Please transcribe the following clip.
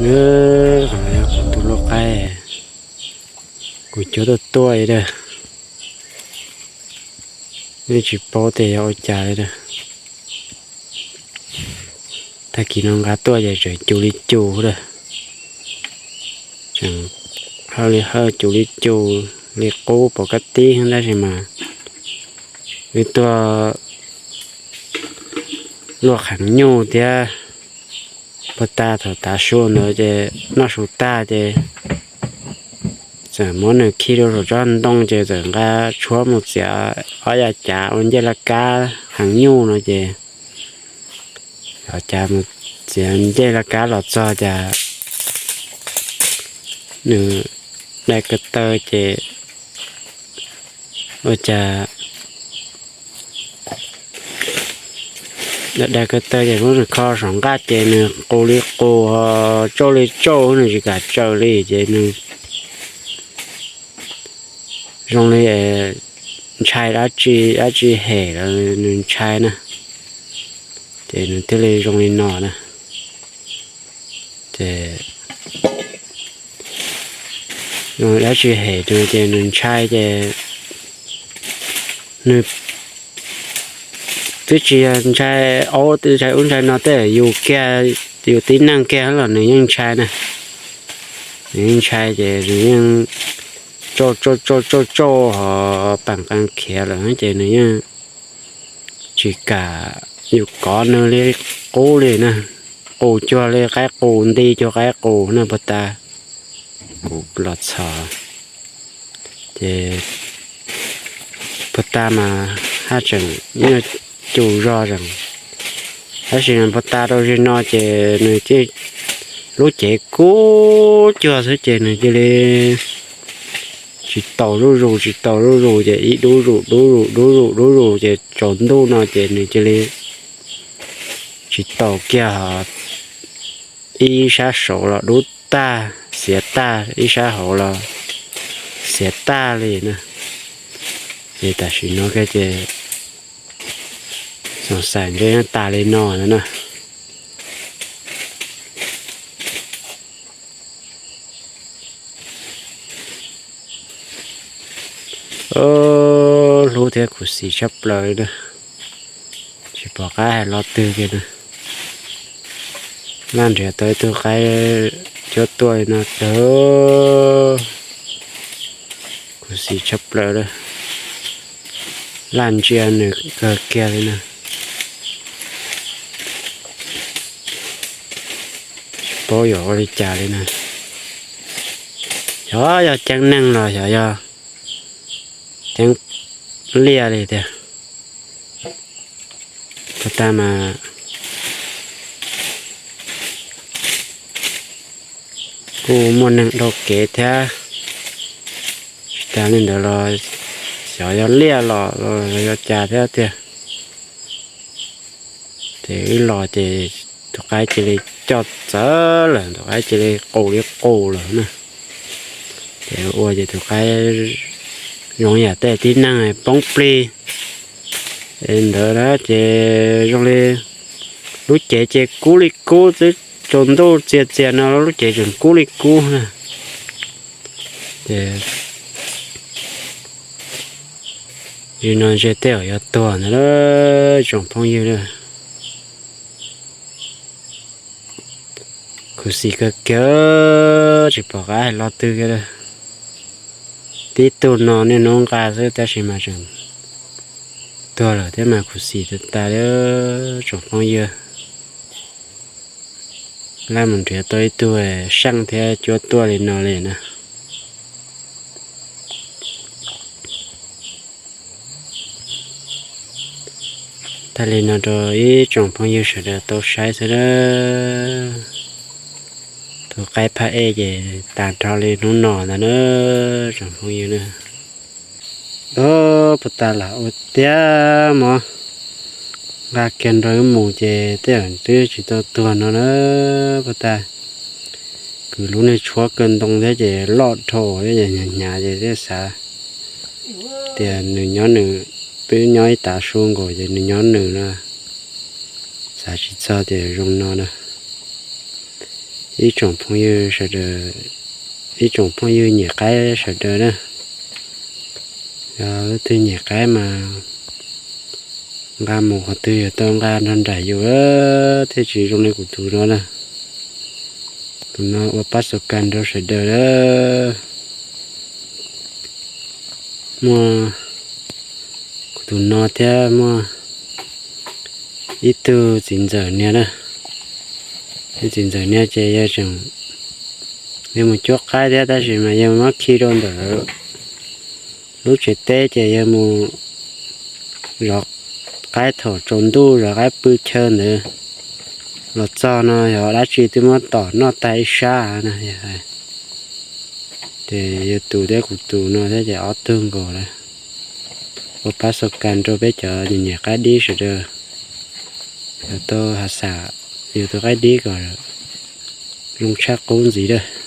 Qhov no yog kuv tus luj qaib, kuv cuab tuaj tuaj li na. Yeej tsis paub tias yog ua cas li na. Tag kis no nqa tuaj ces tseem cus li cus lawm. Tseem hawj li hawj cus li cus li qub pom kab tib tab sis mas wb tuaj luaj qheev nyuj thiab. Puag ta thaum tav su ntawd ces noj su tag ces txawm muab nws khi rau saum tsob ntoo ces txawm nqa tshuab mus txiav ob yav cav ua ncej laj kab heev nyuj no ces ob cav mus txiav ncej laj kab los txog cas nws dai ko taw ces ua cas dai ko taw ces muab nws kho saum nqaj ces nws qus li qus, tsauj li tsauj, nws tsis kam tsaws li ces nws zoo li ntshai dab tsi, dab tsi hem los nws ntshai na, ces nws thiaj li zoo li no na. Ces dab tsi hem nws ces nws ntshai ces nws twb tsis yog ntshai aub ntshai ub ntshai no tej, yus kiag, yus tib neeg kiag los nws yeej ntshai na. Nws yeej ntshai ces nws yeej tsauj tsauj tsauj tsauj tsauj ho peem qee khiav lawm ces nws yeej tsis kam yus kov nws li qub li na. Qus cuag li qaib qus, nti cuag qaib qus na puag ta. Kuv los txhom ces puag ta mas haj tseem nyuaj cus zog zeem, tab sis puag ta rau zim no ces nws lub cev kub cuag xwb ces nws cia li tsis taus zuj zus tsis taus zuj zus ces ib dub zus dub zus dub zus dub zus ces tsaus ntuj no ces nws cia li tsis taus kiag, ib sab saud los dub tag xiav tag, ib sab hauv los xiav tag li na. Ces tam sim no ces xoom xaim ntshe tas li no na. Hlub thiab khuv xim tshaj plaws li na, tsis pom qab hais lo twg kiag na. Laj nrhiav tau ib tug qaib cuab tuaj li no tag, khuv xim tshaj plaws li. Laj ntsia nws kawg kiag li na. Tsis paub yuav ua li cas li na. Xyov yog ceeb neeg los xyov yog ceeb liaj li tiag. Puag ta mas kuj muaj neeg dhau kev thiab, tsis tas li ntawd los xyov yog liaj los yog cas thiab tiag. Ces wb los ces tus qaib cia li coj txawv lawm, tus qaib cia li qus li qus lawm na. Ces ua ces tus qaib zoo yam tej tib neeg poob plig ntawd na, ces zoo li lub cev ces kub li kub xwb, tsaus ntuj txias txias no lub cev tseem kub li kub na. Ces yim no ntshe tej zaum yuav tuag ntawd tsoom phooj ywg. Khuv xim kawg kiag, tsis pom qab hais lo twg kiag li. Tib tug no niaj hnub nqa xwb tab sis mas tseem tuag lawm thiab mas khuv xim tas tas li tsoom phooj ywg. Laj mus nrhiav tau ib tug seej thiab cuab tuaj li no li na. Tag li no rau ib tsoom phooj ywg sawv daws tau saib xwb na. Tus qaib phaj ej ces tas nrho li hnub no ntag na tsoom phooj ywg na. Puag ta lam ua tiag mog, nqa kiag nrog wb mus ces tej zaum twb tsis tau tuag no na. Puag ta kwv lub niag tshuab kaw ntoo thiab ces loj dhau thiab ces hnyav hnyav ces thiaj xav tias nws nyob nws, twb nyob ib tav su nkaus ces nws nyob nws na, xav tsis txog tias zoo no na. Ib tsoom phooj ywg sawv daws, ib tsoom phooj ywg nyiam qaib sawv daws na, yog leej twg nyiam qaib mas nqa mus qhov twg yog tau nqa nrog nraim yus thiaj tsis zoo li kuv tus no na. Tus no ua pab xo kas rau sawv daws lawm. Muaj kuv tus no thiab muaj ib tug txiv ntxawm niag na. Ib txiv ntxawm niag ces yawg tseem, yawg mus cuab qaib thiab tab sis mas yawg muab khi rau ntawm lub tsev teb ces yawg mus zov qaib thaum tsaus ntuj, zov qaib pw chaw ntawd. Los txog no yog dab tsi twb muab tom noj tag ib sab na. Ces yawg tus thiab kuv tus no thiab ces ob tug nkaus lawm. Ua pab xo kas rau peb cov nyiam nyiam qaib dib sawv daws, yog tau has xam yus tus qaib dib kom zoo tshaj qub ntxiv lawm.